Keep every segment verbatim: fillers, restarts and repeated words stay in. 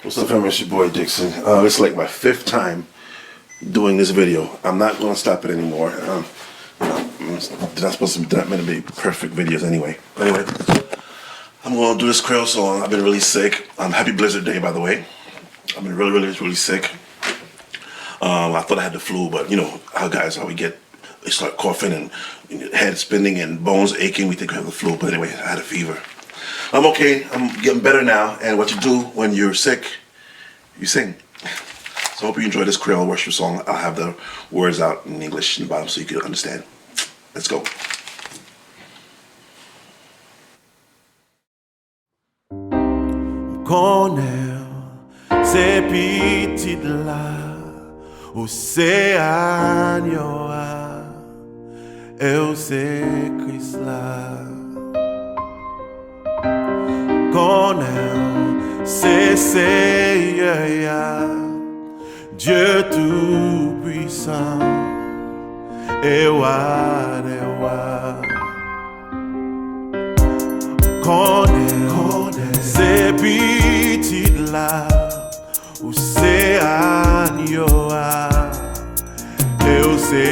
What's up, fam? It's your boy Dixon. Uh, it's like my fifth time doing this video. I'm not gonna stop it anymore. Um, you know, it's not supposed to be, not meant to be perfect videos anyway. Anyway, I'm gonna do this Creole song. I've been really sick. Um, happy Blizzard Day, by the way. I've been really, really, really sick. Um, I thought I had the flu, but you know how guys are. We get, we start coughing and head spinning and bones aching. We think we have the flu, but anyway, I had a fever. I'm okay. I'm getting better now. And what you do when you're sick, you sing. So I hope you enjoy this Creole worship song. I'll have the words out in English in the bottom so you can understand. Let's go. M konnen w se pitit la, ou se anyo a, e w se Kris la. M konnen w se Seyè a, Dye Toupwisan e Wa dè wa. Konnen se pitit la, ou se anyo a, e w se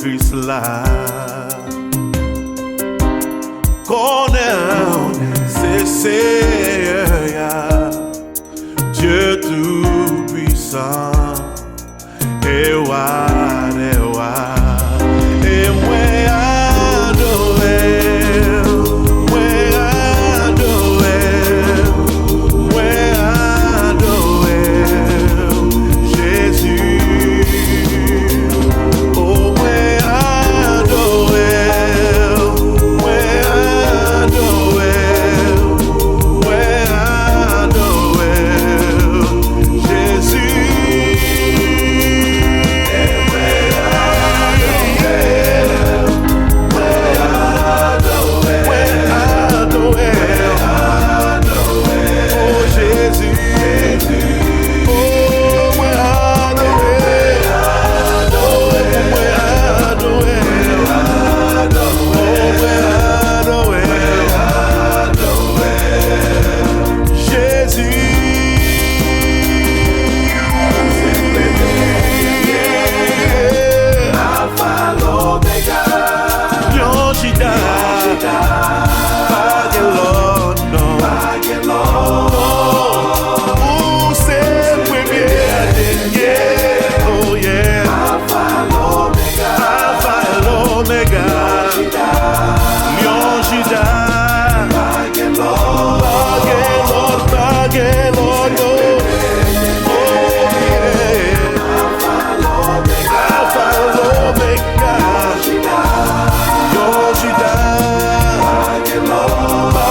Kris la. Konnen se Seyè a, Dye Toupwisan e Wa dè wa. E mwen adore w, mwen adore w, mwen adore w, Jezi. O, mwen adore w, mwen adore w, mwen adore w, Jezi. Mwen adore w. O Jezi. O, mwen adore w. O, mwen adore w. O, mwen adore w. Jezi. Alfa, Lomega. Lyon Jida. Pa gen lòt non. Ou se premye, dènye. Oh yeah. Alfa, Lomega. Alfa, Lomega. Lyon Jida. Pa gen lòt, pa gen lòt, non. Oh, yeah. Alfa, Lomega. Lyon Jida. Pa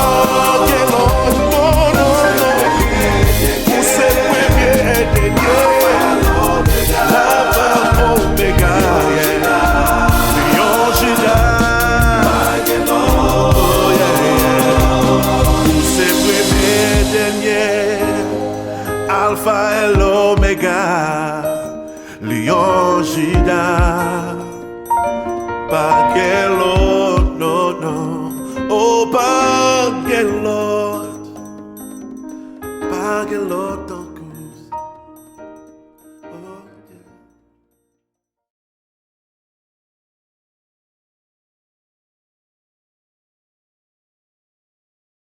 gen lòt, non, non, non. Ou se premye e dènye. Alfa, Omega, yeah. Lyon Jida. Oh, yeah. Ou se premye, dènye. Alfa e Omega. Lyon Jida. Pa gen lòt, non, non. Oh, pa gen lòt. Pa gen lòt.